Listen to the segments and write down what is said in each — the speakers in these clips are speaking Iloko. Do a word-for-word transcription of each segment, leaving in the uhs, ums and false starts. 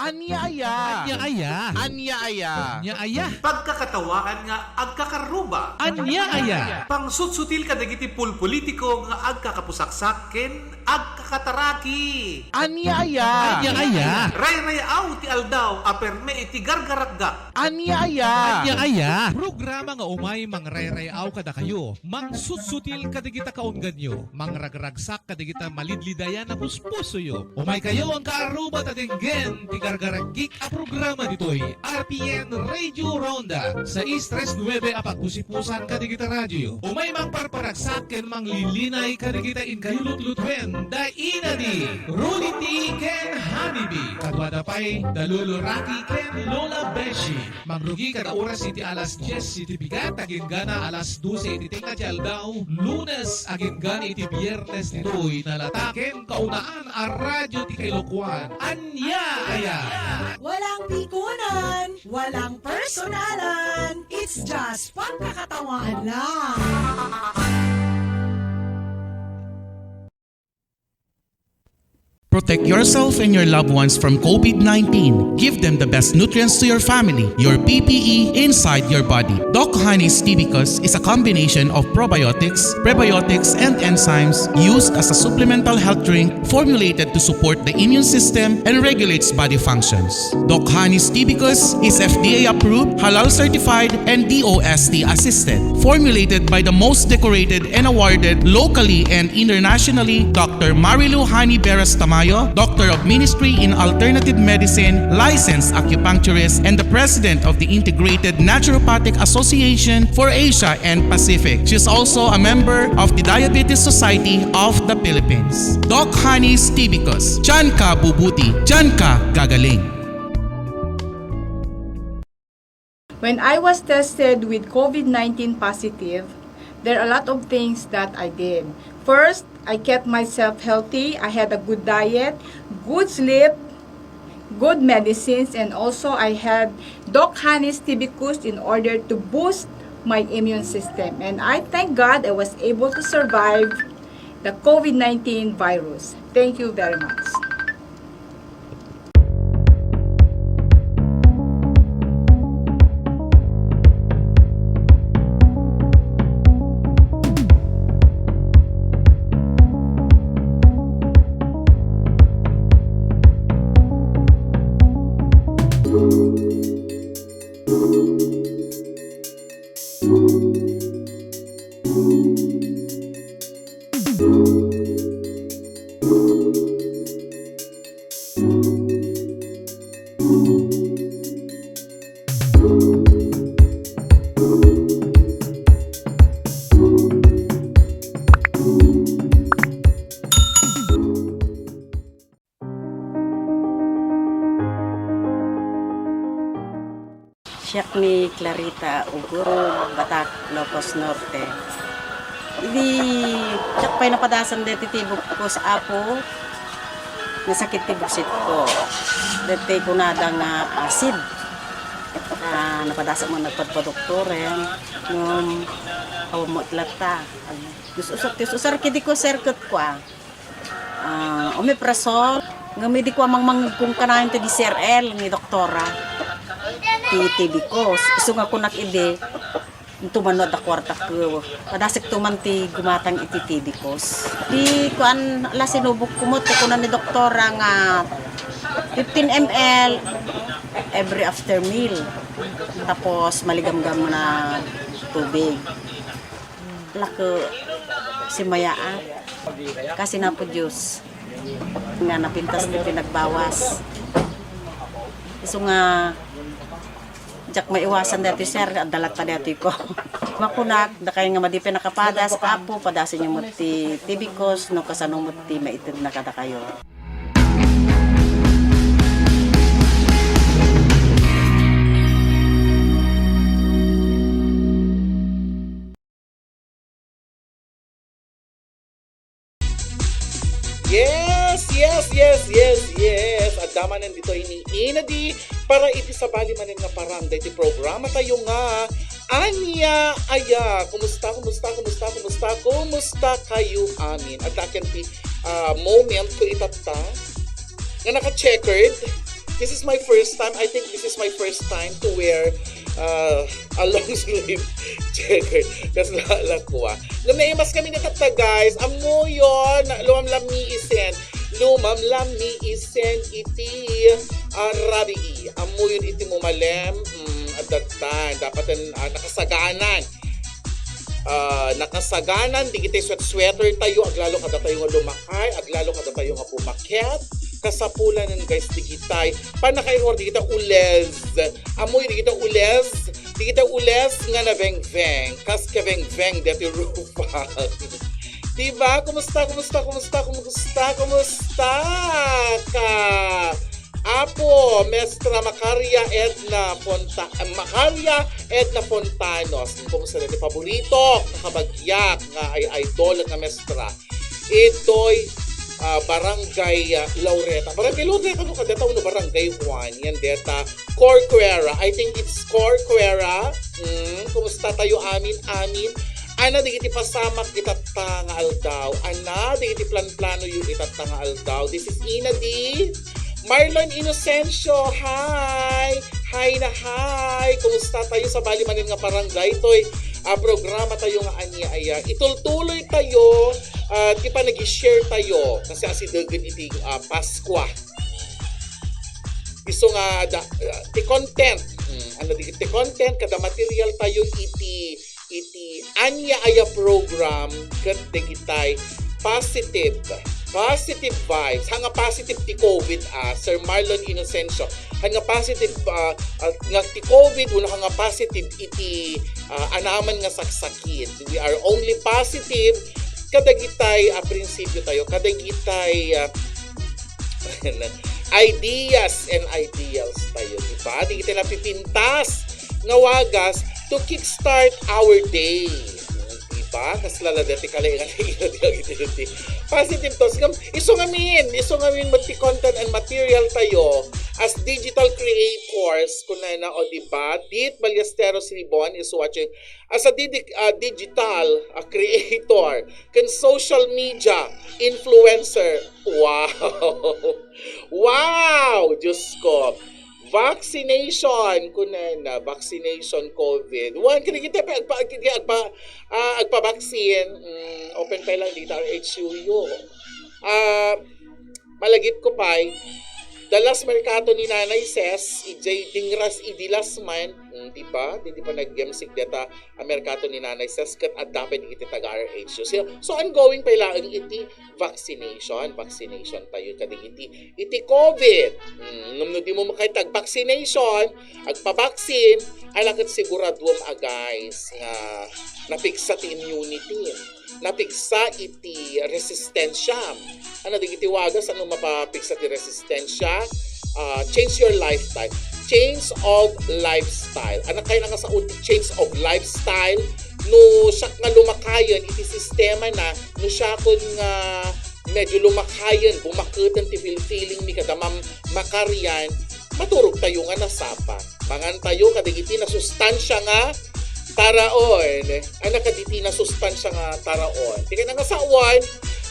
Ania aya? Ania aya? Ania aya? Ania aya? Pagkakatawaan nga agkakaruba. Ania aya? Pangsutsutil kadagiti pulpolitiko nga agkakapusaksak ken agkakataraki. Ania aya? Ania aya? Rayrayaw ti aldaw a perme iti gargarakgak. Ania aya? Ania aya? Programa nga umay mangrayrayaw kadakayo, mangsutsutil kadagita kaungganyo, mangragragsak kadagita malidlidayan a puspusoyo. Umaykayo nga agkaruba ta denggen ti gargaragik a programa ditoy R P N Radio Ronda, sais tres nuebe a pagkusipusan kadagita radioyo. Umay mangparparagsak ken manglilinay kadagita inkayo lutlutuen da inadi, Rudy T ken Honey B. Kaduada pay da Lolo Rocky ken Lola Beshi. Mangrugi kada oras iti alas dies iti bigat, agingga alas dose iti tengnga ti aldaw, Lunes agingga iti Biernes ditoy nalata ken kaunaan a radio ti Kailokuan. Ania aya? Walang pikunan, walang personalan. It's just pagkakatawaan lang. Protect yourself and your loved ones from COVID nineteen. Give them the best nutrients to your family, your P P E inside your body. Doc Honey's Tibicus is a combination of probiotics, prebiotics, and enzymes used as a supplemental health drink formulated to support the immune system and regulates body functions. Doc Honey's Tibicus is F D A approved, halal certified, and D O S T assisted. Formulated by the most decorated and awarded locally and internationally, Doctor Marilu Honey Beras Tamayo, Doctor of Ministry in Alternative Medicine, licensed acupuncturist, and the President of the Integrated Naturopathic Association for Asia and Pacific. She is also a member of the Diabetes Society of the Philippines. Doc Honey's Tibicus. Diyan ka bubuti. Diyan ka gagaling. When I was tested with COVID nineteen positive, there are a lot of things that I did. First, I kept myself healthy. I had a good diet, good sleep, good medicines, and also I had Doc Honey's Tibicus in order to boost my immune system. And I thank God I was able to survive the COVID nineteen virus. Thank you very much. Siak ni Clarita Ugurog, Batac, Ilocos Norte. Idi siak pay napadasan deti tibukko, Apo, nasakit ti buksit ko. Deti kunada nga acid. Ah, napadasan met nagpadpadoktoren, ngem awan met latta. Dios usar, Dios usar kadi ko, sir, ket kua. Ah, omeprazole, ngem idi ko a mangmangngegko kanayon ti D C R L ni doktora. Ti T B ko. Isu nga kunak idi, inton no adda kuartak, padasek to man ti gumatang iti T B ko. Ti kuan, ala, sinubok ko met, ti kuna ni doktora nga fifteen M L every after meal. Tapos, maligamgam na tubig. Lako, simayaat. Kasi napo Dios nga napintas ti pinagbawas. Isu nga, diak maiwasan daytoy, sir, adda latta daytoy ko. Makunak, dakay nga madi pay nakapadas, Apo, padasenyo met ti tibikos, no kasano met ti maitedna kadakayo. Yes, yes, yes, yes, yes. Adda manen ditoy ni Inadi para iti sabali manen nga parang daytoy programa tayo nga Ania Aya. Kumusta, kumusta, kumusta, kumusta, kumusta kayo amin? Adda ken ti, ah, moment ko itatta nga naka-checkered. This is my first time. I think this is my first time to wear uh, a long sleeve jacket. Kas la lakwa. Nung naimas kami ni Tata, guys, amuyon, lumamlam ni isen. Lumamlam ni isen iti uh, rabii. Amuyon iti mumalem. Mm, at that time, dapat uh, nakasaganan. Ah, nakasaganan, digitay sweat-sweater tayo, aglalo kada tayo nga lumakay, aglalo kada tayo nga bumaket. Kasapulanan, guys, digitay. Panakairwar, digitay ules. Amoy, digitay ules. Digitay ules nga nabengveng. Kas kebengveng, deti rupa. Diba? Kumusta, kumusta, kumusta, kumusta, kumusta ka? Apo, Mestra Macaria Edna Fonta-, Macaria Edna Fontanos. Kumusta na ti paborito? Nakabagyak nga ay idol nga mestra. Itoy ah, Barangay ah, Laureta. Barangay Laureta no kadataw no Barangay Juan. Yan deta. Corcuera. I think it's Corcuera. Mm, kumusta tayo amin? Amin. Ana digiti pasamak itatta nga aldaw. Ana digiti planplano yu itatta nga aldaw. This is Ina D. Marlon Inocencio, hi! Hi na hi! Kumusta tayo sa bali manen nga barangay? Toy, ah, programa tayo nga ania aya. Itultuloy tayo, ah, ti panag-share tayo. Kasi asidegen iti ah, Paskwa. Isu nga da, ah, ti content. Mm, ano di ti content kada material tayo iti iti ania aya program ket dagitay positive, positive vibes. Hanga positive ti covid, ah, Sir Marlon Inocencio. Hanga positive ah, ah, nga ti covid, wala hanga positive iti ah, anaman nga saksakit. We are only positive kadagitay ah, prinsipyo tayo, kadagitay ah, ideas and ideals tayo, di ba? Di kita napipintas nga wagas to kickstart our day. Di ba? Kasla la dati kalaingan ti ino ti agiti positive thoughts. Ngem, isu ngamin, isu ngamin met ti content and material tayo as digital creators, kunana, o di ba? Dit Ballesteros Ribon is watching as a didi- uh, digital uh, creator, ken social media influencer. Wow! Wow! Diyos ko. Vaccination, kunana, vaccination covid. Wan, kini kita pa, agpa, agpa, agpa, ah, agpabaksin. Mm, open pa lang dito, R H U U. Ah, malagip ko pay, dalas merkato ni Nanay Ses, ijay dingras idilas man, mm, di ba? Di, di pa nag-gemsig deta, ang merkato ni Nanay Ses, ket adda pay iti taga R H U. So, so ongoing pay laeng iti vaccination, vaccination tayo kadagiti iti covid. Mm, ngem no di mo makita ag-vaccination, agpabaksin, ala ket siguraduem a guys nga napigsa ti immunity. Napigsa iti resistensya. Ano dagiti wagas ano mapapigsa ti resistensya? Ah, change your lifestyle. Change of lifestyle. Ano kayo nga sa change of lifestyle? No siak nga lumakayen iti sistema na, no siakon nga medyo lumakayen, bumaketen ti feel-, feeling mi kada mam-, makarian, maturog tayo nga nasapa. Mangan tayo kadagiti nasustansya nga taraon. Ano kaditi nasustansya nga taraon? Ti kayat nga sawan,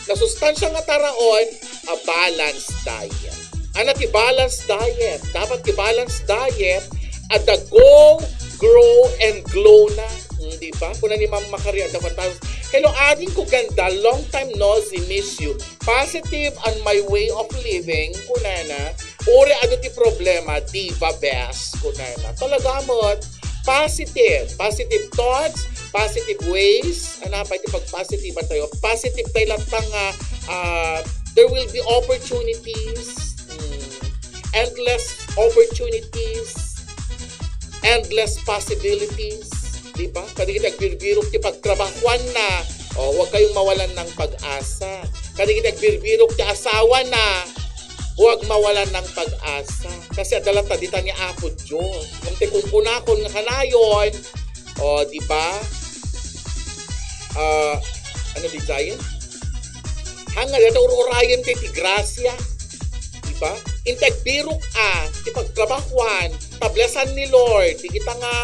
nasustansya nga taraon, a balance diet. Ano ti balance diet? Dapat ti balance diet, adda go, grow, and glow na. Hmm, di ba? Kuna ni Ma'am Macaria, dapat tayo, "Hello, ading ko ganda. Long time no see, miss you. Positive on my way of living," kunana. Uri adu ti problema, diva best, kunana. Talaga mo, positive. Positive thoughts, positive ways. Ano pa iti pag-positive tayo? Positive tayo lang nga, ah, there will be opportunities. Hmm. Endless opportunities. Endless possibilities. Di ba? Kadagiti agbirbirok ti pagtrabahuan na. O, huwag kayong mawalan ng pag-asa. Kadagiti agbirbirok ti asawa na. Huwag mawalan ng pag-asa. Kasi adda latta dita ni Apo Diyos. Kung ti kumkunakon nga kanayon, o, di ba? Ah, ano di tayo? Hanga data ur-urayan ti, ti grasya. Di ba? Inti agbirok a, ti pagtrabahuan, tablesan ni Lord, di kita nga,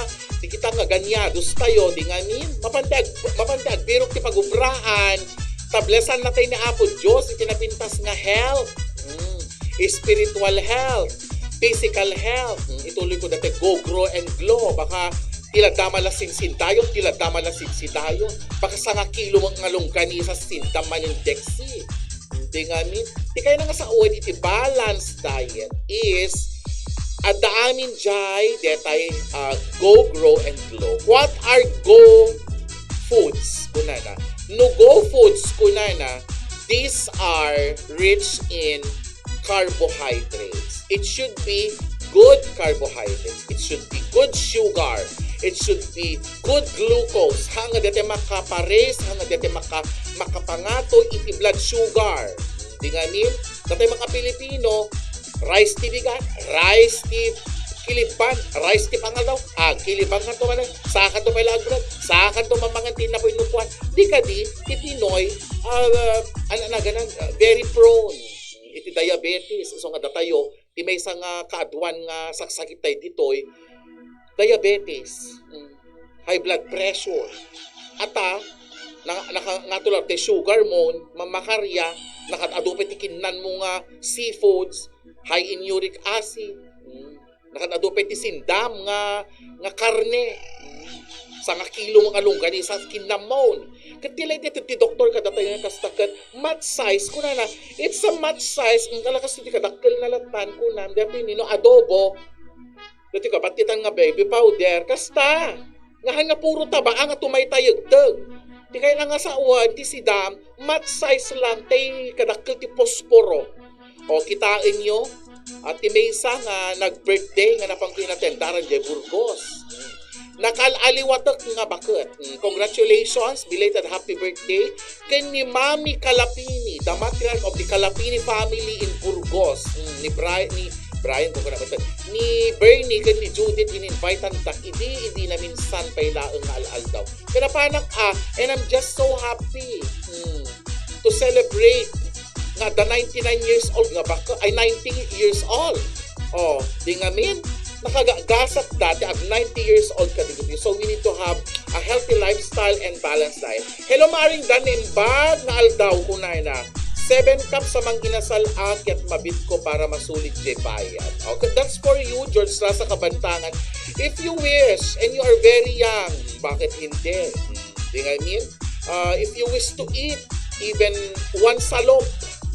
di kita nga ganyados tayo, di ngamin, mapanda, mapanda agbirok ti pagubraan, tablesan na tayo ni Apo Diyos, iti napintas nga health. Mm. Spiritual health. physical health. Hmm, ituloy ko dati, go, grow, and glow. Baka ti ladda man la sinsindayon, ti ladda man la sinsidayon. Baka sangakilo nga longganisa sinda manen Dexy. Di ngamin, ti kayatna nga sawen iti balanced diet is adda amin jay detay, ah, go, grow, and glow. What are go foods? Kunana. No go foods, kunana, these are rich in carbohydrates. It should be good carbohydrates. It should be good sugar. It should be good glucose. Haan nga dayta makapares, haan nga dayta maka-, makapangato iti blood sugar. Di ngamin, dayta mga Pilipino, rice ti bigat, rice ti kiliban, rice ti pangaldaw, ah, kiliban kanto man, saan kanto pay la agbread, saan kanto mamangan ti napuy no kuan. Di kadi, ti Pinoy, ah, ano, ano, ganan, ah, very prone iti diabetes. So nga datayo, ti maysa nga kaaduan nga saksakit tay ditoy, diabetes, mm, high blood pressure. Ata, na, naka, nga tulad ti sugar mo, mamakarya, nakad-adu pay ti kinnan mo nga seafoods, high in uric acid, mm, nakad-adu pay ti sindam nga, nga karne, mm, sangakilo nga longganisa, kinnan mo. Ket ti lay ti, ti doktor kadatayo nga kasta ket, mat size, kunana, it's a mat size, ang talakas ti kadakkel na latan, kunan, dati nino adobo, dati kabattitan nga baby powder, kasta, nga nga puro taba nga tumaytayegteg. Ti kayatna nga sawen, ti sidam, mat size lang, tay kadakkel ti posporo. O, kitaenyo, at ti maysa nga nag-birthday nga napanko inatendaran diay Burgos. Nakal-aliwatek nga baket. Mm, congratulations, belated happy birthday ken ni Mami Calapini, the matriarch of the Calapini family in Burgos. Mm, ni Bri-, ni Brian, ko na ni Bernie ken ni Judith, in-invite-andak idi, idi naminsan pay laeng nga al-aldaw. Kinapanak, ah, and I'm just so happy, mm, to celebrate nga the ninety-nine years old nga baka, ay, ninety years old. Oh, di ngamin, nakagasat dati ag ninety years old kadagiti. So we need to have a healthy lifestyle and balanced diet. Hello, Maring Dan, naimbag nga aldaw, kunana. Seven cups a manginasal a ket mabitko para masulit diay bayad. Okay, that's for you, George Rasa Kabantangan. If you wish, and you are very young, bakit hindi? Di ngamin, uh, if you wish to eat even one salop,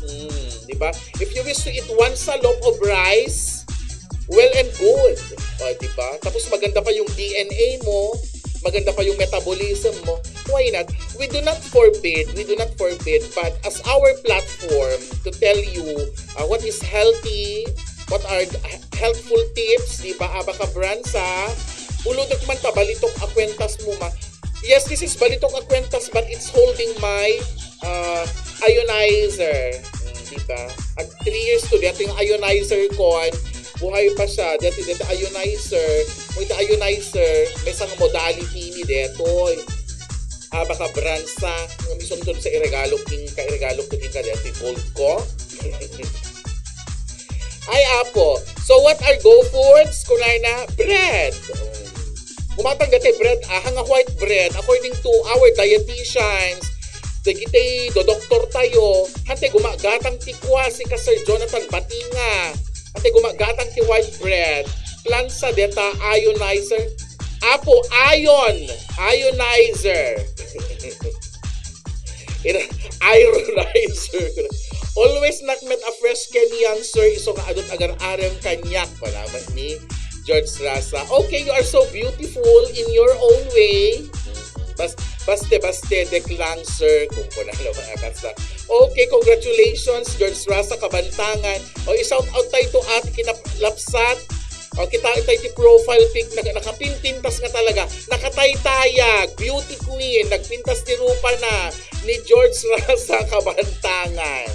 mm, di ba? If you wish to eat one salop of rice, well and good. O, di ba? Tapos maganda pa yung D N A mo, maganda pa yung metabolism mo. Why not? We do not forbid, we do not forbid, but as our platform to tell you, uh, what is healthy, what are the he-, healthful tips, di ba? Abacabranza, buludek man ta, balitok a kwentas mo ma-, Yes, this is balitok a kwentas, but it's holding my, uh, ionizer. Mm, di ba? At three years to, dati nga ionizer ko, buhay pa siya. Dati, dati ionizer. Kung iti ionizer, may isang modality ni detoy. Ah, baka bransa. Nga mismo doon sa iregalo, king ka iregalo ko, king ka dati, gold ko. Ay, apo. So, what are go foods? Kunana, bread. Umatang dati bread, ah, nga white bread, according to our dietitians, dagiti do doktor tayo, hante gumagatang ti kua si ka Sir Jonathan Batinga. Hante gumagatang ti white bread. Plansa deta ionizer. Apo, ion. Ionizer. Ira-, ironizer. Always nak met a fresh ken yan, sir. Isu nga adut agar-arem kaniak. Panamat ni George Rasa. Okay, you are so beautiful in your own way. Bas-, baste-baste dek lang, sir. Kung kuna lo mga kasta. Okay, congratulations, George Rasa Kabantangan. O, i-shout out tayo to Ate Kinalapsat. O, kita tayo ti profile pic, nag-, nakapinpintas nga talaga. Nakataytayag, beauty queen, nagpintas ti rupa na ni George Rasa Kabantangan.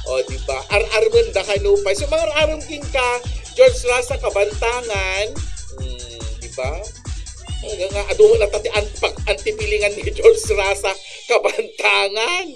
O, di ba? Ar-armen da kano pa. So, mga ar-arem king ka, George Rasa Kabantangan. Hmm, di ba? Talaga nga, adu na ta ti an-, pag-antipilingan ni George Rasa Kabantangan.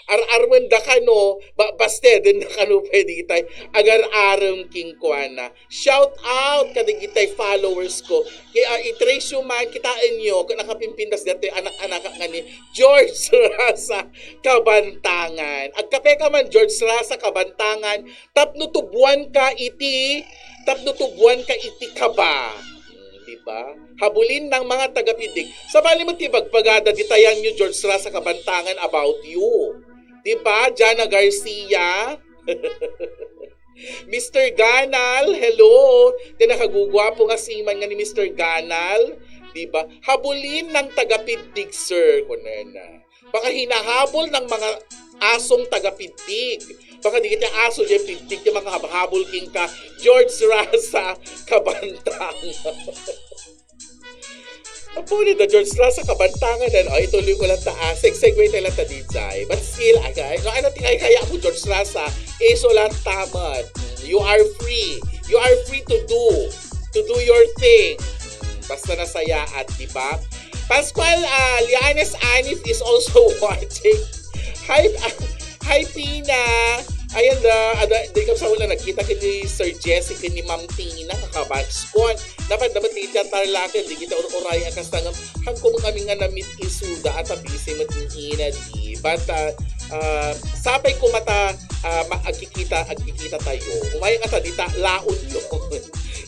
Ar-armenda kano, ba-, basteden na kano pwede itay agar-arem kenkuana. Shout out kadagitay followers ko. Kaya, ah, i-trace yo man, kitaen yo, kung nakapimpintas dati anak-anak nga ni George Raza Kabantangan. Agkape ka man, George Raza Kabantangan, tapno tubuan ka iti, tapno tubuan ka iti kaba. Hmm, di ba? Habulin ng mga taga-Piddig. Sabali mo ti bagbagada, ditayan yo, George Raza Kabantangan about you. Di ba, Jana Garcia? Mister Ganal, hello! Ti nakagugwapo nga seaman nga ni Mister Ganal, di ba? Habulin ng taga-Piddig, sir, kunana. Baka hinahabol ng mga asong taga-Piddig. Baka di kita aso diyan Piddig, di makahabhabol kenka, George Raza Kabantangan. Apo ni da George Raza Kabantangan, ano? Ay, ituloy ko lang ta, ah, seg-, segue tayo lang ta, D J. But still, agay, no, ano, tingay kaya mo, George Raza? Iso lang tamat. You are free. You are free to do, to do your thing. Basta nasayaat, di ba? Pascual, ah, Lianes Anif is also watching. Hi, ah, hi, Pina. Ayan da, ada, di ka sa wala nagkita kay Sir Jessica ni Ma'am Tina, kakabats ko. Dapat, dapat di kita tarlaken, di kita ur-uray ang kastangam. Hangko mo kami nga namit isuda at abisi mo din ina di. But, ah, ah, sapay ko mata, ah, ma-, agkikita, agkikita tayo. Umay nga ta, di ta, laon yun.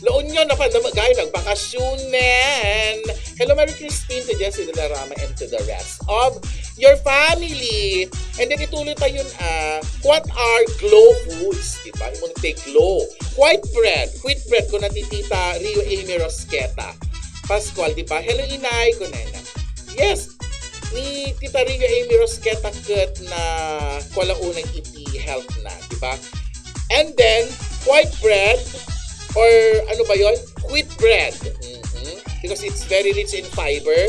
Laon yun, dapat, dapat, gaya, nagbakasyonan. Hello, Mary Christine, to Jesse de la Rama, and to the rest of your family. And then, ituloy tayo, ah, what are glow foods? Diba? Yung mga glow. White bread. Wheat bread, kung natitita, Rio Amy Rosqueta. Pascual, di ba? Hello, inay, kunana. Yes, ni Tita Rio Amy Rosqueta ket na kuala unay iti health na, di ba? And then, white bread, or ano ba yon? Wheat bread. Mhm. Because it's very rich in fiber.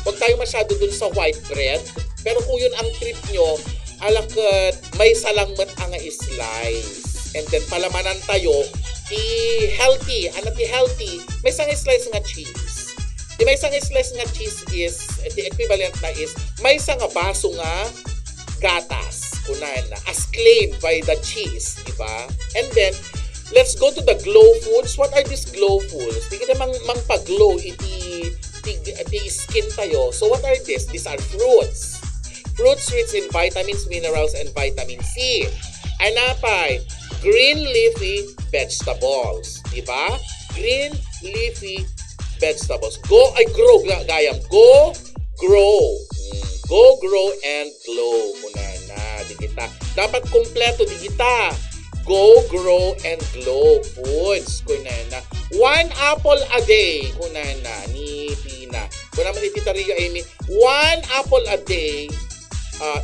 Huwag tayo masyado dun sa white bread. Pero kung yun ang trip nyo, ala ket maysa lang met a nga slice. And then, palamanan tayo, ti healthy. Ano ti healthy? Maysa nga slice nga cheese. Ti maysa nga slice nga cheese is, ti equivalent na is, maysa nga baso nga gatas. Kunan, as claimed by the cheese, di ba? And then, let's go to the glow foods. What are these glow foods? Di kita mang, mangpa-glow iti, ti, ti skin tayo. So, what are these? These are fruits. Fruits rich in vitamins, minerals, and vitamin C. Anapay, green leafy vegetables. Di ba? Green leafy vegetables. Go, ay, grow, ga-, gayam. Go, grow. Mm, go, grow, and glow. Kunana, di kita. Dapat kompleto, di kita. Go, grow, and glow foods. Kunana. One apple a day. Kunana, ni Pina. Kunana, ni Tita Rio Amy. One apple a day, uh,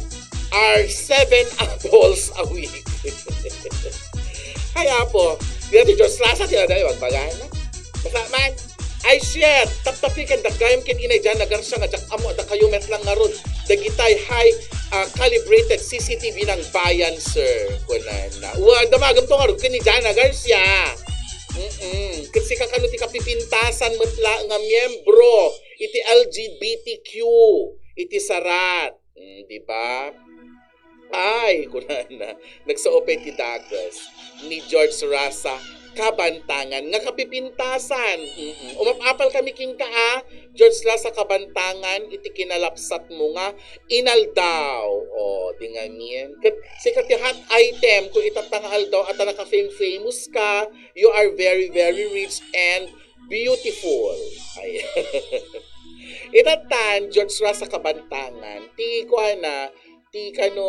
are seven apples a week. Ay, apo. Di natin Diyos rasa, di na tayo magpagana. Basta man, ay, shit! Taptapikan da gayam ken inay Jana Garcia nga diak ammo, adda kayo met lang ngarud. Dagitay high, ah, calibrated C C T V ng bayan, sir. Kunana. Wa, damagam to ngarud ken ni Jana Garcia. Mm-mm. Kasi kakano ti kapipintasan met la nga miyembro iti L G B T Q, iti sarat. Mm, di ba? Ay, kunana, nagsaupay ti dagus ni George Rasa Kabantangan nga kapipintasan. Mm-mm. Umapapal kami kenka, a, George Rasa Kabantangan, iti kinalapsat mo nga inaldaw. O, di ngamin. Ket sika ti hot item, kung itatta nga aldaw, ata naka-fame famous ka, you are very, very rich and beautiful. Ay. Itattan, George Rasa Kabantangan, ti kuana, ti kano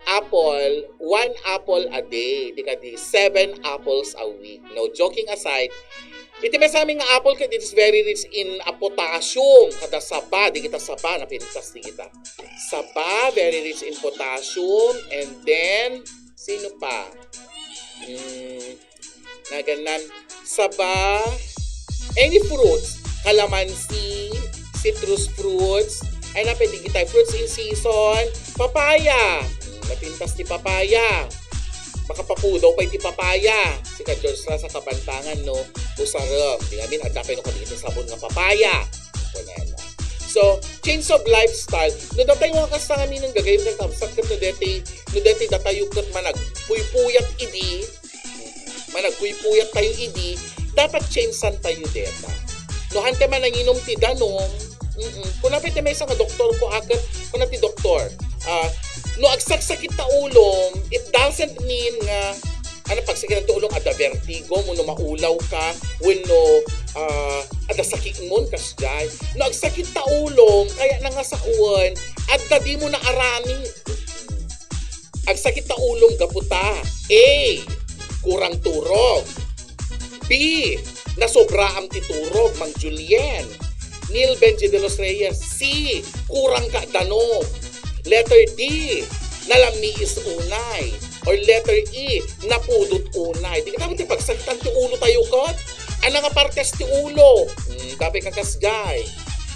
apple, one apple a day, di kadi seven apples a week. No, joking aside, iti maysa nga apple ket it is very rich in, ah, potassium, kada saba, di kita saba, napintas di kita. Saba, very rich in potassium, and then, sino pa? Mm, Naganan, saba, any fruits, kalamansi, citrus fruits, ay na pwede kita, fruits in season, papaya. Hmm, napintas ti papaya. Makapapudaw pa iti papaya. Sika George Rasa Kabantangan, no? Usarem. Di namin, adda pa no kadi iti sabon nga papaya. Kunana. So, change of lifestyle. No datayo nga kasta ngamin nga gagayyem tayo, kabsat ket no deti, no deti datayo ket managpuypuyat idi, managpuypuyat tayo idi, dapat change-an tayo deta. No hante man nanginom ti danum, mm, kuna pay ti maysa nga doktor ko, aket, kuna ti doktor, ah, no agsaksakit ta ulom, it doesn't mean nga, ano, pagsakitan ti ulom, adda vertigo mo no maulaw ka, wenno, ah, adda sakit mo, kasjay. No agsakit ta ulom, kayatna nga sawen, adda dimo naarami. Agsakit ta ulom gapu ta: A, kurang turog. B, nasobraam ti turog, Mang Julien. Neil Benji de los Reyes. C, kurang ka danum. Letter D, nalammiis unay. Or letter E, napudot unay. Di ka tapos ti pagsakitan ti ulo tayo, kot? Ano nga partes ti ulo? Hmm, tapay kakasjay.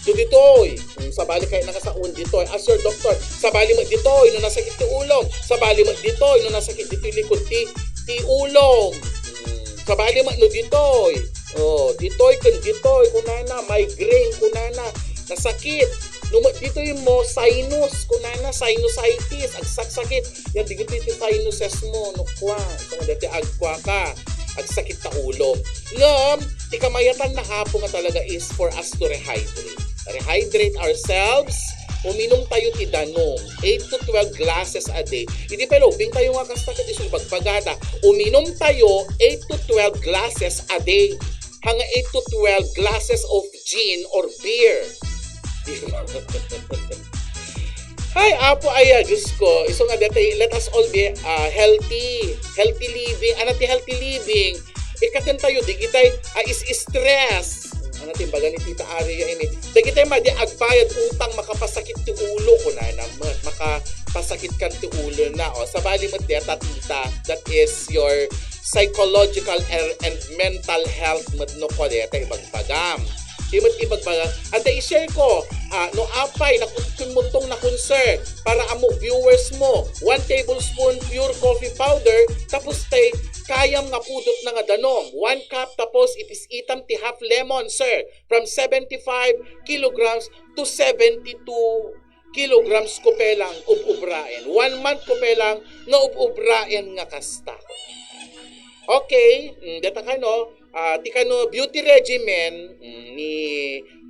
To ditoy. Hmm, sabali kayatna nga sawen ditoy. Ask your doctor. Sabali met ditoy no nasakit ti ulom. Sabali met ditoy no nasakit ditoy likod ti, ti ulom. Hmm, sabali met no ditoy. Oh, ditoy ken ditoy, kunana, migraine, kunana, nasakit. No met ditoy mo, sinus, kunana, sinusitis, agsaksakit. Yan, digitoy ti sinuses mo, no kua. So, nga dati agkua ka, agsakit ta ulo. Ngem, ti kamayatan na, Apo, nga talaga is for us to rehydrate. Rehydrate ourselves. Uminom tayo ti danum, eight to twelve glasses a day. Idi pay lubing tayo nga kasta ket isu ibagbagada, uminom tayo eight to twelve glasses a day. Hanga eight to twelve glasses of gin or beer. Di ba? Ay, Apo, aya, Diyos ko. Isu nga dati, let us all be, ah, healthy. Healthy living. Ano ti healthy living? Ikatan tayo, digitay, ah, is stress. Ano ti imbaga ni Tita Aria ini? Dagitay madi agbayad utang, makapasakit ti ulo, kunana met. Makapasakit kan ti ulo na. O, sabali met deta, tita. That is your psychological and, and mental health met no kua deta ibagbagam. Di met ibagbagam. Adda i-share ko, ah, no apay, nakutkunmutong na kun, sir, para amo viewers mo, one tablespoon pure coffee powder, tapos tay kayam nga pudot na nga danum, one cup, tapos ipis-itam ti half lemon, sir, from seventy-five kilograms to seventy-two kilograms ko pelang ub-ubraen. One month ko pelang nga ub-ubraen nga kasta. Okay, mm, deta kano, ah, ti kano beauty regimen, mm, ni,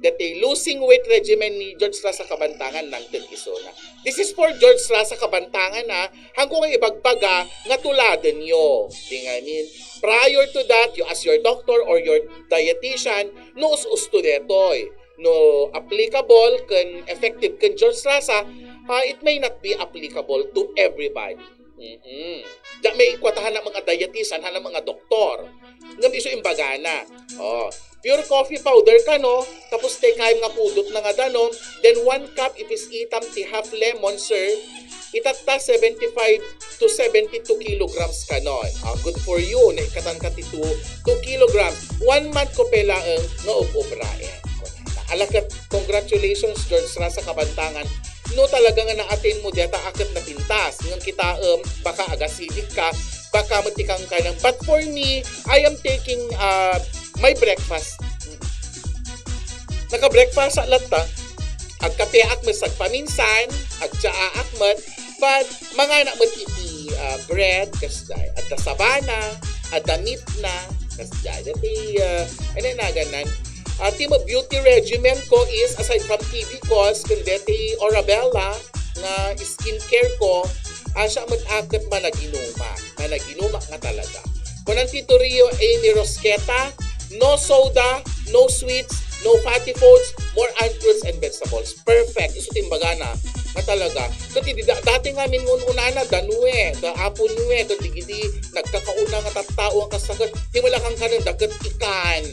deti losing weight regimen ni George Raza Kabantangan nangted isuna. This is for George Raza Kabantangan, ha. Hangko nga ibagbaga nga tuladenyo. Di nga, I mean, prior to that, you ask your doctor or your dietitian, no us-usto detoy. No applicable ken effective ken George Raza, ah, it may not be applicable to everybody. Mm-mm. Diak may kua ta hanak nga dietitian, hanak nga doktor. Ngem isu imbagana. Oh, pure coffee powder kano, tapos tay kayam nga pudot na nga danum, then one cup ipis-itam ti half lemon, sir. Itatta seventy-five to seventy-two kilograms kano. Ah, good for you. Naikatan ka ti two, two kilograms. One month ko pay laeng nga ub-ubraen. Ala ket, congratulations, George Raza Kabantangan. No talaga nga na-attain mo deta a ket napintas. Ngem kitaem, baka agasidik ka, baka met ti kankanam. But for me, I am taking, uh, my breakfast. Naka-breakfast latta. Agkapeak met sagpaminsan, agtsaak met, but manganak met iti, ah, bread, kasjay. Adda sabana, adda meat na, kasjay. Dati, ah, ano yung naganan? Ah, ti beauty regimen ko is, aside from T V calls, kundi ti Orabella, nga skincare ko, ah, siya met a ket managinuma. Managinuma nga talaga. Kunan ti Torrio, Amy Rosqueta, no soda, no sweets, no fatty foods, more on fruits and vegetables. Perfect. Isu ti imbagana nga talaga. Ket idi da-, dati ngamin nga un-unana, da Nue, da Apo Nue, ket digidi nagkakauna nga tattao nga kasta ket ti mula kankanenda ket ikan.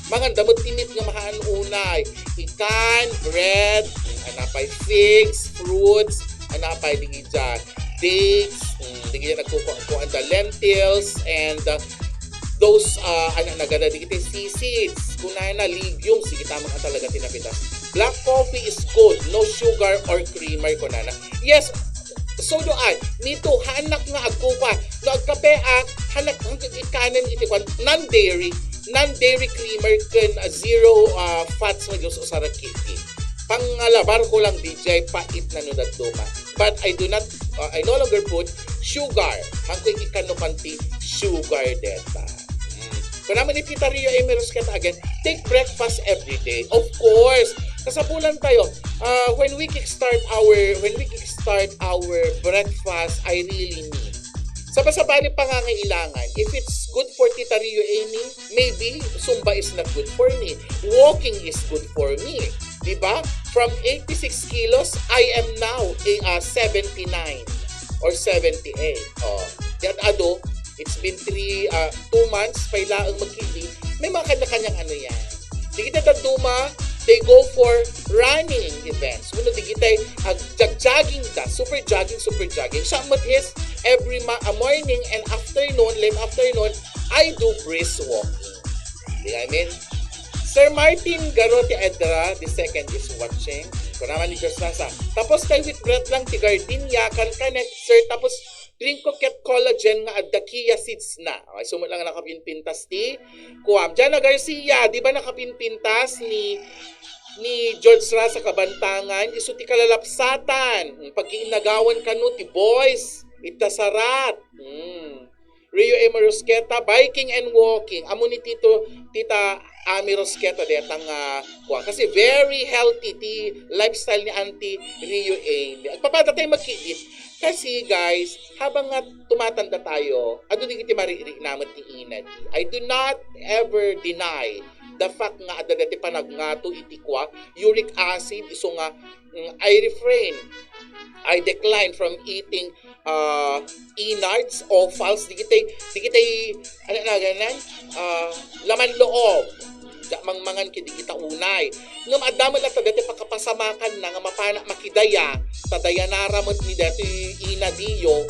Manganda met ti meat nga mahaan unay. Ikan, bread, mm, anapay, figs, fruits, anapay, digidiay, dates, mm, digidiay nagkukuan-kuan da lentils, and, uh, those, uh, ano, nagada digiti seaseeds, kunana, legumes, sige, tama nga talaga ti napitas. Black coffee is good, no sugar or creamer, kunana. Yes, so do I. Me too, hanak nga agkukua. No agkapeak, hanak nga ikanen iti kwan, non-dairy, non-dairy creamer ken, uh, zero, uh, fats nga Diyos usara kiti. Pangalabar ko lang, D J, pait na no dadduma. But I do not, uh, I no longer put sugar. Hanko ikikano kanti sugar deta. Mm. Kung naman ipita Rio Emeros kita again, take breakfast every day. Of course, kasapulan tayo. Uh, when we kickstart our, when we kickstart our breakfast, I really need. Sabay-sabay ni pangangailangan. If it's good for Tita Rio Amy, maybe Zumba is not good for me. Walking is good for me. Di ba? From eighty-six kilos, I am now a, uh, seventy-nine or seventy-eight. Oh, yan ado, it's been three, uh, two months, pay laeng magkidi. May mga kanya-kanyang ano yan. Dagiti dadduma, they go for running events. Wenno dagiti ag-, jag-, jogging da, super jogging, super jogging. Siya met is every ma-, a morning and afternoon, late afternoon, I do brisk walking. Di I mean? Sir Martin Garote Edra the second is watching. Kuna man ni Diyos nasa. Tapos kay with bread lang ti gardenia, kan connect, sir. Tapos drink ko ket collagen nga adda chia seeds na. Okay, sumot lang nakapinpintas ti Kuam. Jana Garcia, di ba nakapinpintas ni, ni George Rasa Kabantangan? Isu ti kalalapsatan. Pagkiinnagawan kano ti boys. Ita sarat. Hmm. Rio Emo Rosqueta, biking and walking. Amo ni Tito, Tita Ami Rosqueta, detang, ah, kuan. Kasi very healthy ti lifestyle ni Auntie Rio Amy. Agpapada tayo magkidit. Kasi, guys, habang nga tumatanda tayo, adu di kiti mariri naman ti ina di. I do not ever deny the fact nga adda dati panagngato iti kua, uric acid, isu nga, mm, I refrain, I decline from eating, uh, innards, offals, di kitay, di kitay, ano na ganan, uh, laman loob. Da, mangmangan kidi kita unay. Ngem adda met latta dati pakapasamakan na nga mapana makidaya, ta dayanara met ni dati ina diyo,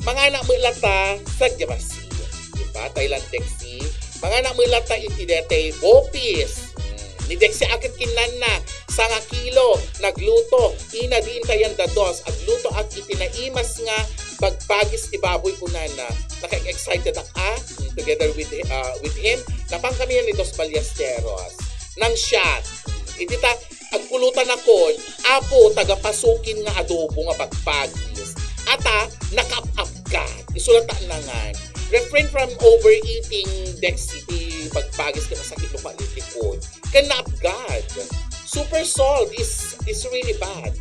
mangana met latta sa Jabasi. Diba? Thailand Dexi. Mangana met latta iti dati bopis. Hmm. Ni Dexi aket kinnanna, sanga kilo, nagluto, ina diin kayan dados, agluto ak iti naimas nga bagbagis ti baboy kunana. Naka-excited ak, ah, together with, uh, with him. Napan kami ni Dos Ballesteros. Nang siya, iti ta, agpulutan akon, Apo, taga Pasukin nga adobo nga bagbagis. Ata, nakaap-apgad. Isulat ta nangan. Refrain from overeating, Dexi, ti bagbagis ken masakit no palilipod. Ken naapgad. Super salt is, is really bad.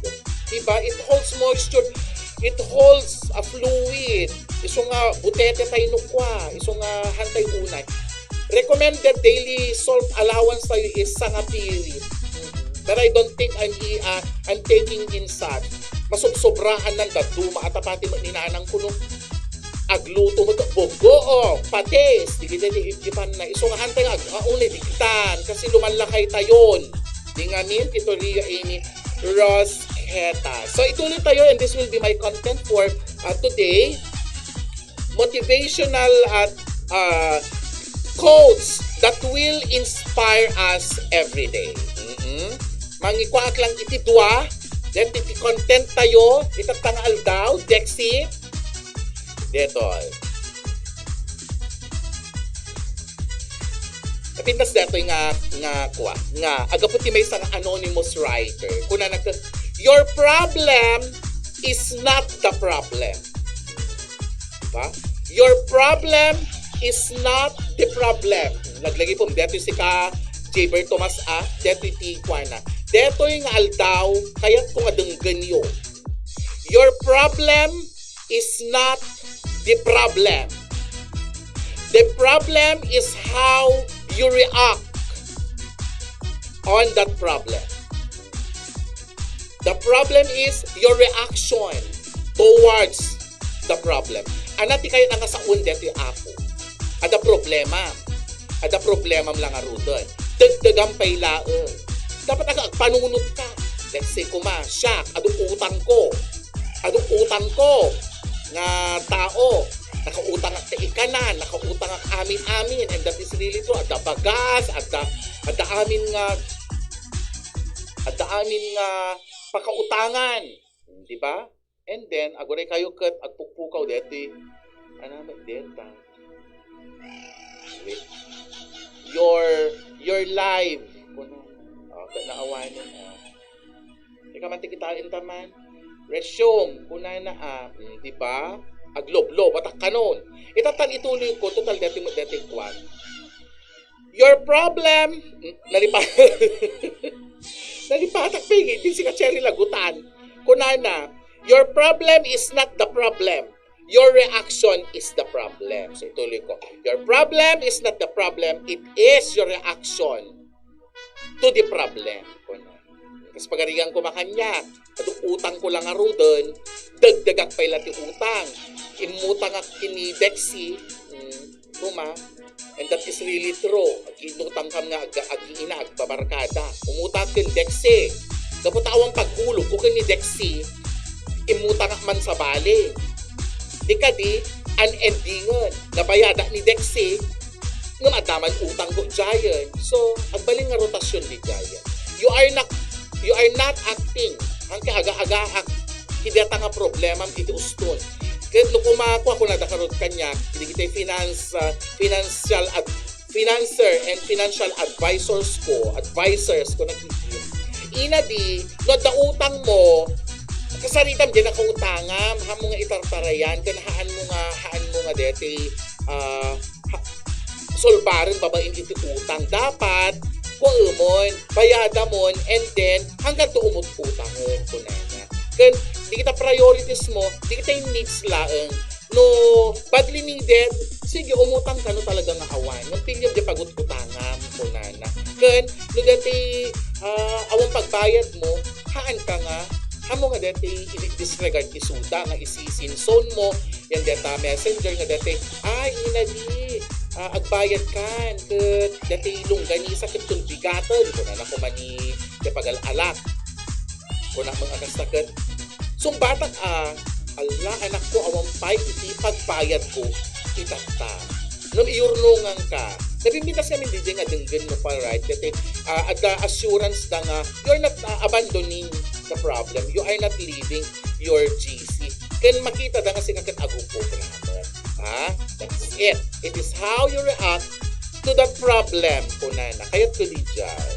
Diba? It holds moisture. It holds a fluid. Isu nga butete tayo no kua. Isu nga hantay unay. Recommended daily salt allowance tayo is sangapirit. But I don't think I'm, i-, ah, I'm taking in such. Masubsobraan nan dadduma at apati mo ninanang kuno. Agluto mo to, bugo, o, patis, di kita di ipgipan na. Isu nga hantay nga ag-, aunay di kitan, kasi lumalakay tayon. Di ngamin, Tito Rio, Amy, Rosqueta. So, ituloy tayo, and this will be my content for, uh, today. Motivational at, uh, quotes that will inspire us every day. Mm-mm. Mangikuak lang iti dua, then iti content tayo, itatta nga aldaw, Dexi, Detol. Napintas datoy nga, nga, kua, nga, agapu ti maysa nga anonymous writer. Kuna nagka, "Your problem is not the problem." Diba? "Your problem is not the problem." Laglagi po, detoy si ka Jaber Tomas, ah, detoy ti kuana. Detoy nga aldaw, kayat ko nga denggenyo. Your problem is not the problem. The problem is how you react on that problem. The problem is your reaction towards the problem. Ania ti kayat nga saon detoy, Apo? Adda problema. Adda problemam lang ngaruden. Dagdagam pay laeng. Dapat aga agpanunot ka. Let's say, kuma, siak, adu utang ko. Adu utang ko nga tao. Nakautang ak ti ikanan, nakautang ak amin-amin, and that is really true. Adda bagas, adda, adda amin nga, adda amin nga pakautangan. Di ba? And then, aguray kayo ket agpukpukaw deti. Ano ba deta? Wait. Your, your life. Kuna. Oh, ket naawanen, ah. Kaman ti kitaan taman. Resume, kunana, ah, mm, di ba? Agloblob, atak kanon. Itatan ituloy ko, total dati mo, dati kwan. Your problem, mm, nalipa-, nalipatak pa yung ngipin si ka Cherry Lagutan. Kunana, your problem is not the problem. Your reaction is the problem. So, ituloy ko. Your problem is not the problem. It is your reaction to the problem. Kuna. Kas pagarigan ko makanya, adu utang ko lang aruden, dagdagak pay la ti utang. Imutangak kini Dexy, mm, kuma, and that is really true. Ag-inutang kam nga ag-, ag-ina, agbabarkada. Umutang ken Dexy. Gapu ta awan paghulog ko ken ni Dexy, imutangak man sa bali. Di kadi, an endingen, nabayadak ni Dexy, ngem adda man utang ko, Giant. So, agbalin nga rotasyon di Giant. You are not, you are not acting. Ang kaga-agaak, kideta nga problemam iti uston. Ket no kumakua, kunada karod kaniak, dagiti finance, ah, financial ad-, financer and financial advisors ko, advisors ko, nagigim. Ina di, no adda utang mo, kasaritam di nakautangam, hamo nga itartarayan, ken haan mo nga, haan mo nga deti, ah, ha-, solbaren babaen iti utang. Dapat, kuemon, bayadamon, and then, hanggang to umut utangen, kunana. Ken, di kita priorities mo, di kita yung needs laeng. No badly needed, sige, umutang ka no talaga nga awan. Ngem piliam di pagut-utangam, kunana. Ken, no dati, ah, awan pagbayad mo, haan ka nga, hamo nga dati i-disregard isuda nga isisinson mo, yan data messenger nga dati, "Ay, ina di, ah, agbayad kan, ket dati longganisa ket tulbigaten," kunana kuma ni, ti pagal-alak. Kuna met a kasta ket, sungbatak a, "Alla, anakko, awan pay iti pagbayadko itatta." Ngem iyurnongan ka. Nabimbintas ngamin D J nga denggen mo pa, right? Dati, ah, adda assurance da nga you're not, ah, abandoning the problem. You are not leaving your G C. Ken makita da nga sika ket agupot ramen. Ha? That's it. It is how you react to that problem, kunana. Kayat ko di dyan.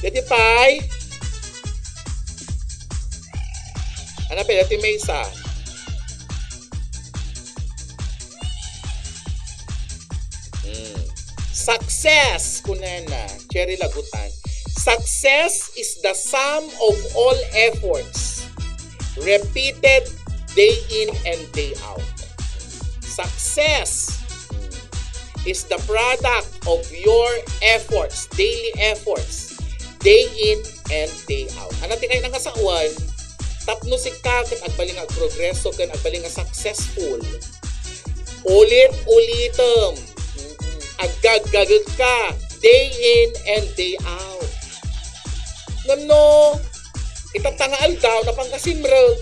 Dati pay. Ano pa, dati may isa. Hmm. Success, kunana, Cherry Lagutan. Success is the sum of all efforts, repeated day in and day out. Success is the product of your efforts, daily efforts, day in and day out. Ano ti kayat nga sawen? Tapno sika ket agbalin nga agprogreso ken agbalin nga successful, ulit-ulitem. Mm-mm. Aggaggagek ka day in and day out. Ngem no, itatta nga aldaw, napan ka simrek.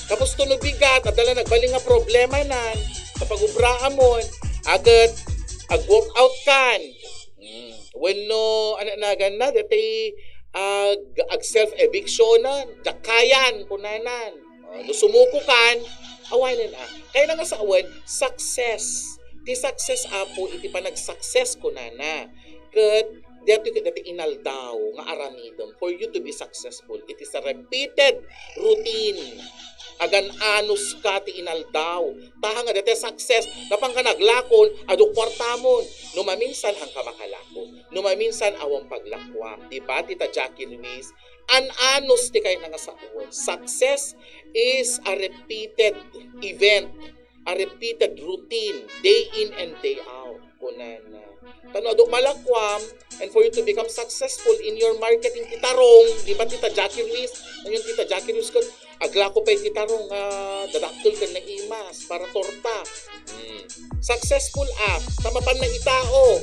Tapos to no bigat, adda la nagbalin nga problema nan, kapagubraamon, a ket ag-walk out kan. Mm. Wenno, ano nagan na, dati ag-, ag-self-eviction na, diak kayan, kunanan. Oh, no sumuko kan, awanen a. Kayat nga sawen, success. Ti success, Apo, iti panag-success, kunana. Ket, dati ket dati inaldaw nga aramidem for you to be successful. It is a repeated routine. Agan-anos ka ti inaldaw. Taha nga dati success, napan ka naglakon, adu kuartamon. No maminsan, han ka makalako. No maminsan, awan paglakuam. Di ba, Tita Jackie Ruiz? An-anos ti kayat nga sawen. Success is a repeated event, a repeated routine, day in and day out. Kunana. Ta no adu malakuam, and for you to become successful in your marketing, Tita Rong, di ba, Tita Jackie Ruiz? Ngayon, Tita Jackie Ruiz, kun aglako pay ti tarong nga dadakkel ken naimas para torta. Hmm. Successful a, ta mapan na itao.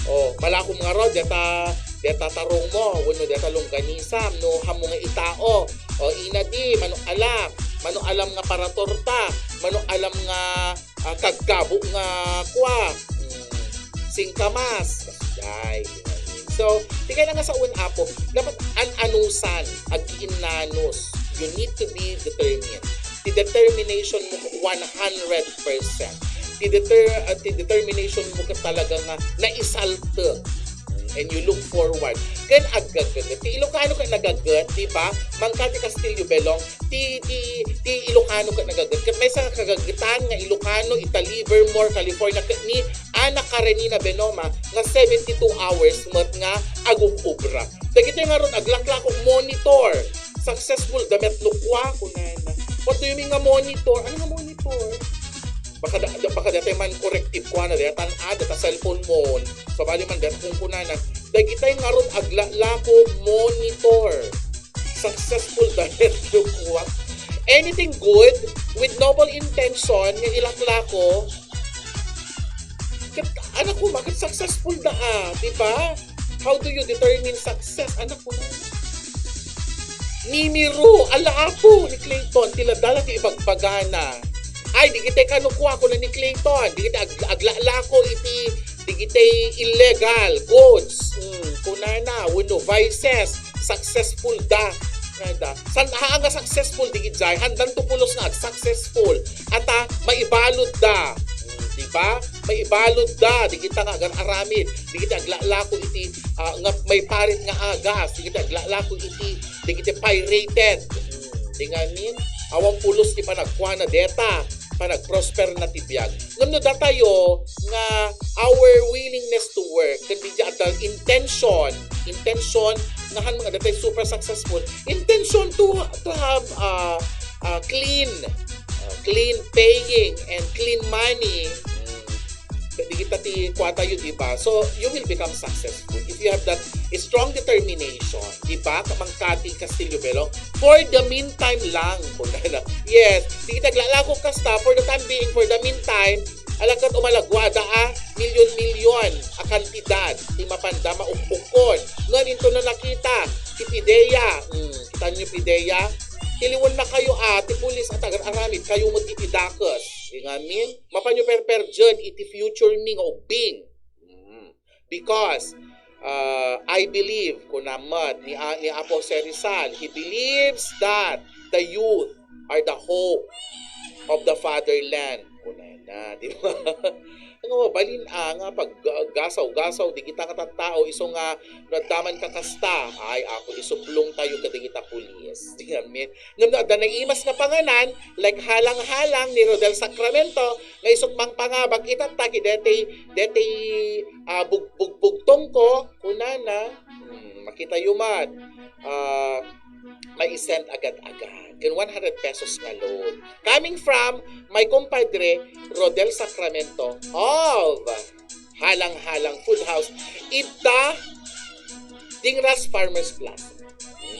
Oh, malakom ngarud, deta, deta tarong mo, wenno deta longganisam, no, hammo nga itao. Oh, ina di, mano alam, mano alam nga para torta, mano alam nga ah, kaggabo nga kua, mm, singkamas. Kasjay, di ba? So, ti kayat nga sawen, Apo, dapat an-anusan, agiinnanos. You need to be determined. Ti determination mo, one hundred percent. Ti deter-, ah, ti determination mo ka talaga nga naisaltek. Mm, and you look forward. Ken aggaget. Ti Ilocano ket nagaget, di ba? Mangka ti Castillo Belong, ti, ti, ti Ilocano ket nagaget. Ket maysa nga kagagetan nga Ilocano ita Livermore, California, ket ni Ana Karenina Benoma nga seventy-two hours met nga agub-ubra. Dagiti ngarud aglaklako, monitor. Successful da met no kua, kunana. What do you mean nga monitor? Ano nga monitor? Baka da, da- baka datay man corrective kuana, dayta tan-a, dayta cellphone mo. Sabali man, dayta kung kunana. Dagitay ngarud aglaklako, monitor. Successful da met no kua. Anything good with noble intention nga ilaklako, ket, anak ko, bakit successful da, ah, di ba? How do you determine success? Anak ko na. Mimiru, ala apo ni Clayton, ti ladala ti ibagbagana. Ay, digitay kano kua, kuna ni Clayton, digitay ag-, aglalako iti, digitay illegal goods. Hmm, kunana, wenno vices, successful da. Kunana da. San, haa nga successful, digitay, handan to pulos nga ag-successful. Ata, maibalud da. Hmm, di ba? Maibalud da, digita nga agar-aramid, digita aglalako iti, ah, nga maiparit nga agas, digita aglalako iti, digita pirated. Hmm, di ngamin, awan pulos ti panagkuana deta, panagprosper na ti biag. Ngem no datayo nga our willingness to work, ken di adda intention, intention nga han mga datay super successful, intention to, to have, ah, ah, clean, ah, clean paying and clean money. Mm. Di kita ti kuatayo, di ba? So, you will become successful if you have that strong determination, di ba? Kamangkati Castillo Belong, for the meantime lang. Yes, di kita aglalako kasta, for the time being, for the meantime, alakat umalagwada a milyon-milyon a kantidad, di mapanda maukbukon. Ngan into na nakita, ti PDEA, mm, kita nyo PDEA, tiliwen na kayo a, ti pulis at agar-aramid, kayo mo ti dakes. Di ngamin, mapanyo perperjen iti future mi nga ubbing. Mm. Because, uh, I believe, kuna met ni, ni Apo Jose Rizal, he believes that the youth are the hope of the fatherland. Kunana, di ba? Nga mabalin a nga paggasaw-gasaw, di kita nga tattao, iso nga no adda man kakasta, ay, ako, isuplong tayo kadigita pulis. Di ngamin. Ngem no adda naimas nga panganan, like halang-halang ni Rodel Sacramento, nga isut mangpangabag itatta ki detay, detay, ah, bug-, bugbugtong ko, kunana, hmm, makita yo man, ah, maisend agad-agad. Ken one hundred pesos nga load. Coming from my compadre, Rodel Sacramento of Halang-Halang Food House, ita Dingras Farmers Plaza.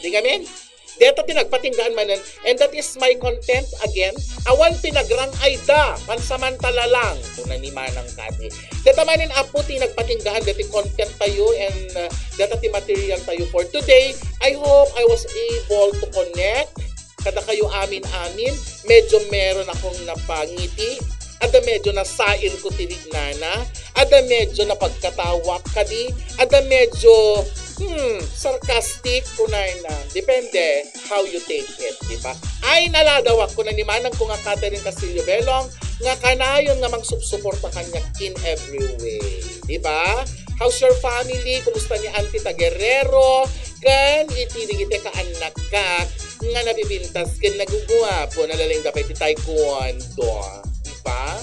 Di ngamin? Deta ti nagpatinggaan manen, and that is my content again. Awan pinagrang-ayda, pansamantala lang, kuna ni Manang Kati. Deta manen, Apo, ti nagpatinggaan, deti content tayo, and, uh, deta ti material tayo for today. I hope I was able to connect kada kayo amin-amin. Medyo meron akong napangiti. Ada medyo nasair ko ti lignana. Ada medyo napagkatawa kadi. Ada medyo, hmm, sarcastic, kunana. Depende how you take it, di ba? Ay, naladawak, kuna ni Manang ko nga Catherine Castillo Belong, nga kanayon nga mangsupsuporta kaniak in every way, di ba? How's your family? Kumusta ni Auntie ta Guerrero? Ken iti digiti kaannakak nga nabibintas ken naguguapo, nalaing da pay ti taekwondo. Di ba?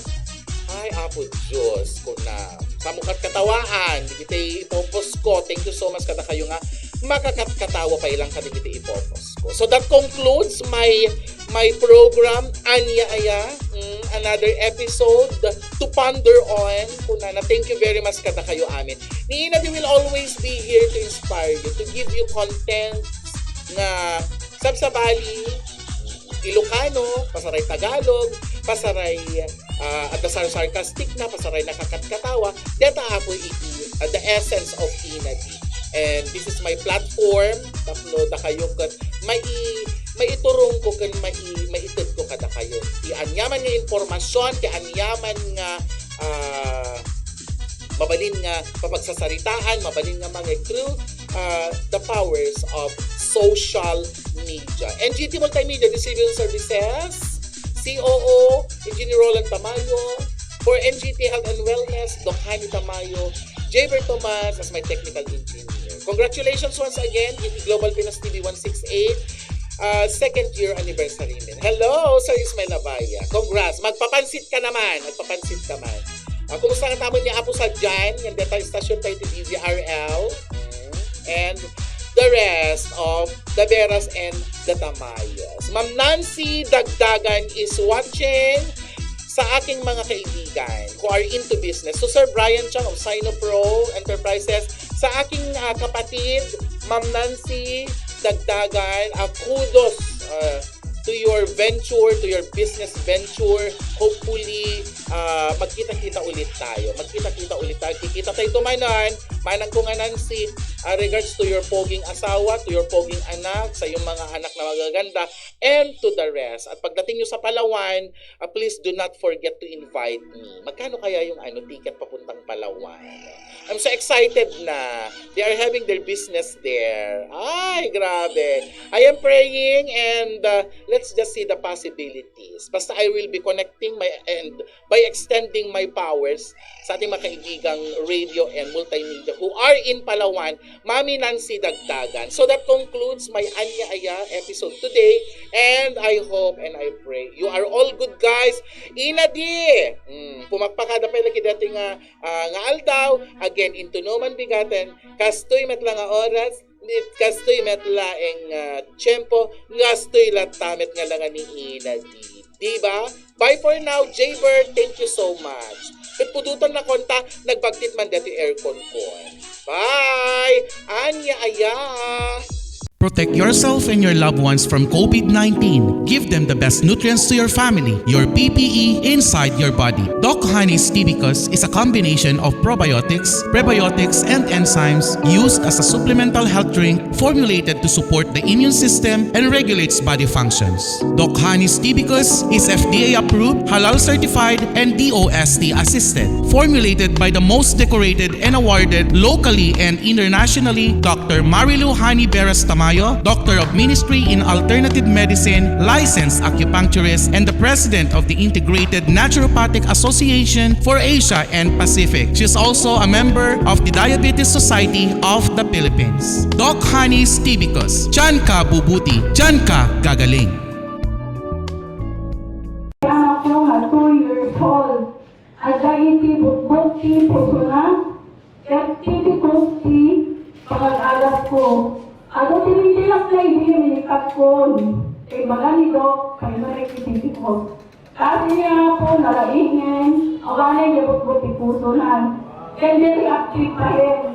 Ay, Apo Diyos, kuna. Samukat katawaan, digiti ipopos ko. Thank you so much kada kayo nga makakatkatawa pay lang kadigiti ipopos ko. So that concludes my, my program, Ania Aya. Mm, another episode to ponder on. Kunana, thank you very much kada kayo amin. Ni Ina, we will always be here to inspire you, to give you content nga sabsabali Ilocano, pasaray Tagalog, pasaray, ah, adda sar-, sarcastic na, pasaray nakakatkatawa, deta apo iti, ah, the essence of Ina D. And this is my platform, tapno dakayo ket mai-, maiturong ko ken mai-, maited ko kada kayo. Ti aniaman nga impormasyon, ti aniaman nga, ah, mabalin nga papagsasaritaan, mabalin nga mangeg through, ah, the powers of social media. N G T Multimedia Distribution Services, C O O, Engineer Roland Tamayo, For M G T Health and Wellness, Doc Hani Tamayo, Jaber Tomas as my technical engineer. Congratulations once again, iti Global Pinas T V one six eight, uh, second year anniversary men. Hello, Sir Ismail Abaya. Congrats. Magpapansit ka naman. Magpapansit ka man. Ah, kumusta nga taman ni Apo Sadyan? Nga deta istasyon tayo ti D Z R L. And the rest of the Veras and the Tamayos. Ma'am Nancy Dagdagan is watching. Sa aking mga kaibigan who are into business, to Sir Brian Chang of Sinopro Enterprises, sa aking, ah, kapatid, Ma'am Nancy Dagdagan, ah, kudos, ah, to your venture, to your business venture. Hopefully, ah, magkita-kita ulit tayo. Magkita-kita ulit tayo. Kikita tayo tumanan. Manang ko nga Nancy, ah, regards to your poging asawa, to your poging anak, sa iyong mga anak na magaganda, and to the rest. At pagdating nyo sa Palawan, ah, please do not forget to invite me. Magkano kaya yung ano, ticket papuntang Palawan? I'm so excited na. They are having their business there. Ay, grabe. I am praying and, uh, let's just see the possibilities. Basta I will be connecting my and by extending my powers sa ating mga kaibigang radio and multimedia who are in Palawan, Mami Nancy Dagdagan. So that concludes my Anya Aya episode today, and I hope and I pray you are all good, guys. Inadi! Mm, pumakpakada pa lagi dati nga, ah, nga aldaw. Again, into no man begotten, kastoy met la nga oras, kastoy met laeng, ah, tiempo, kastoy latta met nga langa ni Inadi. Di ba? Bye for now, Jaybird. Thank you so much. Ket pudutan na konta, nagbagtit man dati aircon ko. Bye! Anya aya! Protect yourself and your loved ones from COVID nineteen. Give them the best nutrients to your family, your P P E inside your body. Doc Honey's Tibicus is a combination of probiotics, prebiotics, and enzymes used as a supplemental health drink formulated to support the immune system and regulates body functions. Doc Honey's Tibicus is F D A approved, halal certified, and D O S T assisted. Formulated by the most decorated and awarded locally and internationally, Doctor Marilu Honey Beras Tamayo, Doctor of Ministry in Alternative Medicine, licensed acupuncturist, and the President of the Integrated Naturopathic Association for Asia and Pacific. She is also a member of the Diabetes Society of the Philippines. Doc Honey's Tibicus, diyan ka bubuti, diyan ka gagaling. Anak ko nga two years old, adda iti bukbok ti pusona, ket tibikos ti pagad-adap ko. Adu ti lintilak na idi minikapkon, kaibaga ni Doc, kaibaga ti tibikos. Kasi nga po, nalaingen, awanen di bukbok ti pusonan. Ken di reactive pa rin.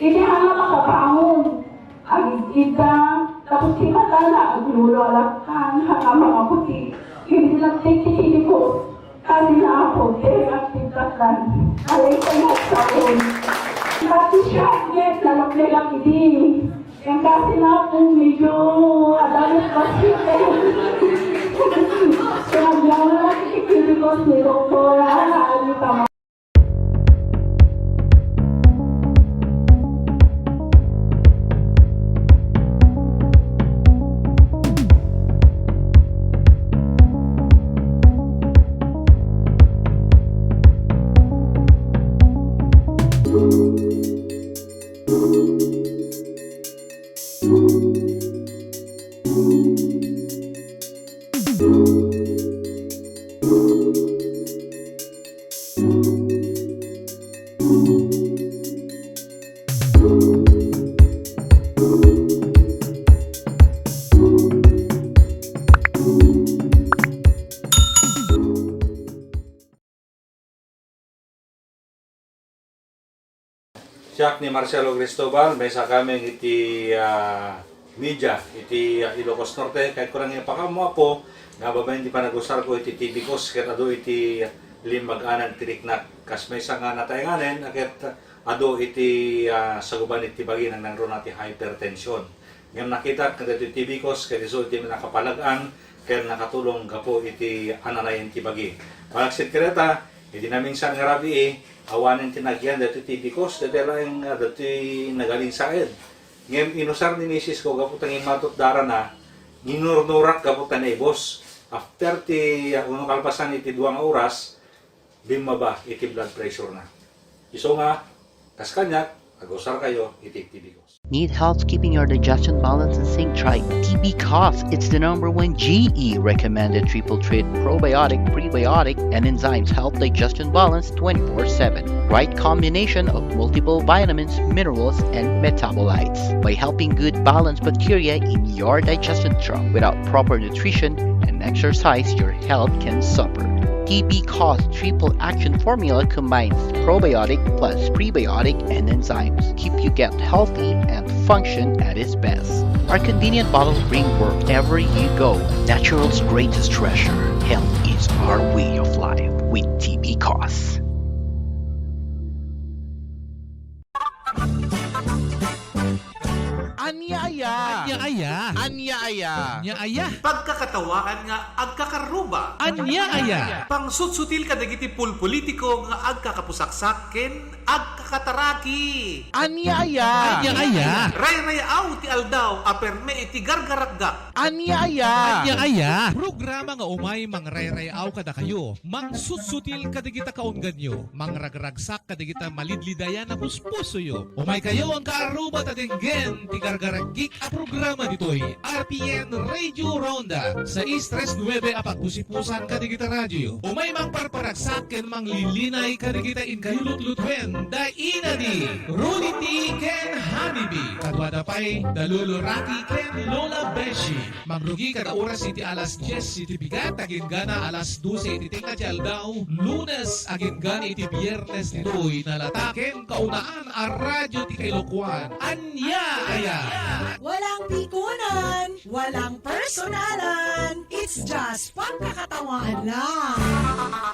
Idi nga makabangon, agid-idda, tapos ti matana, aglululakkan, hanga mangaputi. Hindi nagtititibo. Kasi nga po, very active ka kan. Alay ko na sa un. Pati siya, yes, lalok-lalok idi. Yung kasi nga po, medyo adalit pa siya. Kaya nga lang, ikikilibos ni Doktora, ano pa. Siak ni Marcelo Cristobal, maysa kami iti, ah, media iti, ah, Ilocos Norte. Kayatko lang ipakaammo, Apo, nga babaen ti panagusarko iti Tibicos ket adu iti limmag-anan ti riknak. Kas maysa nga nataenganen, a ket adu iti, ah, saguban iti bagi nangnangruna ti hypertension. Ngem nakitak nga daytoy Tibicos ket isu ti nakapalag-ang ken nakatulong gapu iti ananayen ti bagi. Malaksid kadata, iti naminsan nga rabii, awanen ti nagyan daytoy Tibicos, daytoy laeng, ah, daytoy nagalinsaed. Ngem inusar ni misis ko gapu ta ngimmatot darana, nginurnurak gapu ta naibos. After ti, ah, uno kalpasan iti dua nga oras, bimmaba iti blood pressure na. Isu nga, kas kaniak, agusarkayo iti T B Cos. Need help keeping your digestion balance and sync? Try T B Cos. It's the number one G E recommended triple treat probiotic, prebiotic, and enzymes help digestion balance twenty-four seven. Right combination of multiple vitamins, minerals, and metabolites by helping good balance bacteria in your digestion tract. Without proper nutrition and exercise, your health can suffer. T B Cos triple action formula combines probiotic plus prebiotic and enzymes. Keep your gut healthy and function at its best. Our convenient bottle bring wherever you go. Natural's greatest treasure. Health is our way of life with T B Cos. Ania aya? Ania aya? Ania aya? Ania aya? Pagkakatawaan nga agkakaruba. Ania aya? Pangsutsutil kadagiti pulpolitiko nga agkakapusaksak ken agkakataraki. Ania aya? Ania aya? Rayrayaw ti aldaw a perme iti gargaragak. Ania aya? Ania aya? Programa nga umay mangrayrayaw kadakayo, mangsutsutil kadagita kaungganyo, mangragragsak kadagita malidlidayan a puspusoyo. Umaykayo, kaaruba, ta denggen ti gargaragik a programa ditoy R P N Radio Ronda, sais tres nuebe a pagpusipusan kadagita radio. Umay mangparparagsak ken manglilinay kadagita inkayo lutlutuen da inadi, Rudy T ken Honey B. Kaduada pay da Lolo Rocky ken Lola Beshi. Mangrugi kada oras iti alas dies iti bigat, agingga alas dose iti tengnga ti aldaw, Lunes agingga iti Biernes ditoy nalata ken kaunaan a radio ti kailokuan. Ania aya? Walang pikunan, walang personalan. It's just pagkakatawaan lang.